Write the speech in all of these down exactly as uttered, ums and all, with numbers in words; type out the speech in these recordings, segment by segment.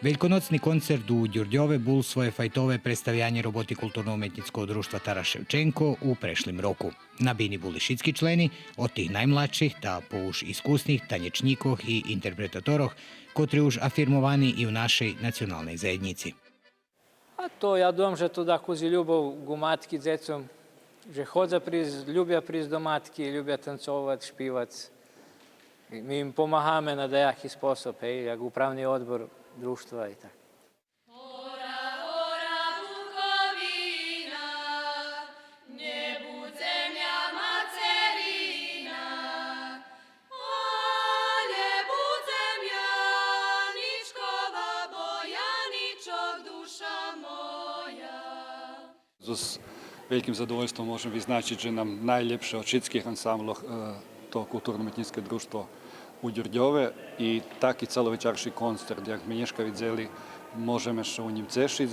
Вельконоцни концерт у Дюрдьове бул своєфайтове представянє роботи Културно-уметнїцкого дружтва Тарас Шевченко у прешлим року. На бини були шицки члени, од тих наймладших та по уж искусних танєчнїкох и интерпретаторох, котри уж афирмовани и у нашей националней заєднїци. А то, я думам же то дакус и любов ґу матки дзецом, же ходза присц, любя присц до матки, любя танцовац, шпивац. И ми им помагаме на даяки способ, гей, як управни одбор дружтва и так. Зоз вельким задовольством можем визначиц же нам найлєпше од шицких ансамблох, е, то Културно-уметнїцке дружтво у Дюрдьове и таки целовечарши концерт, як зме нєшка видзели, можеме ше у нїм цешиц.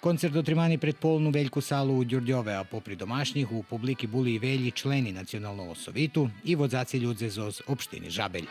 Концерт отримани пред полну вельку салу у Дюрдьове, а попри домашнїх у публики були и велї члени Националного совиту и водзаци людзе зоз општини Жабель.